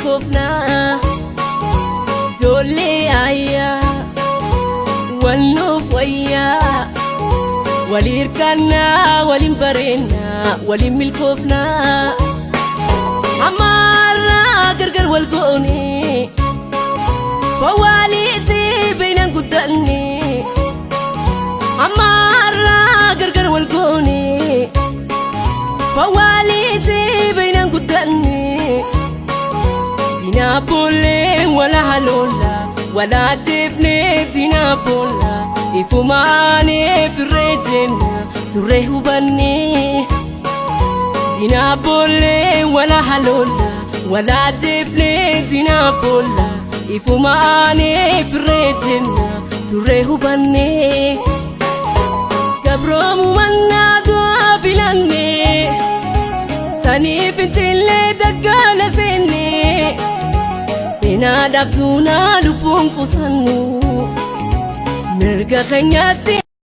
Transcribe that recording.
Milkoofnaa ijoollee ayyaa wal nuuf wayyaa walii hirkannaa waliin bareennaa waliin milkoofnaa ammaarraa gargar wal goone wawaaliiti beeynan guddanne ammaarraa gargar wal goone wawaaliiti beeynan guddanne. Dinaa boollee wala haloola wala ajjeefnee dinaa boolla ifumaanee firree jenna turre hubannee. Dinaa boollee wala haloola wala ajjeefnee dinaa boolla ifumaanee firree jenna turre hubannee. Gabroomu mannaa du'aa filannee saniif fincillee daggaala seennee seenaa dhabduunaa lubbuun qusannu mirga keenyatti.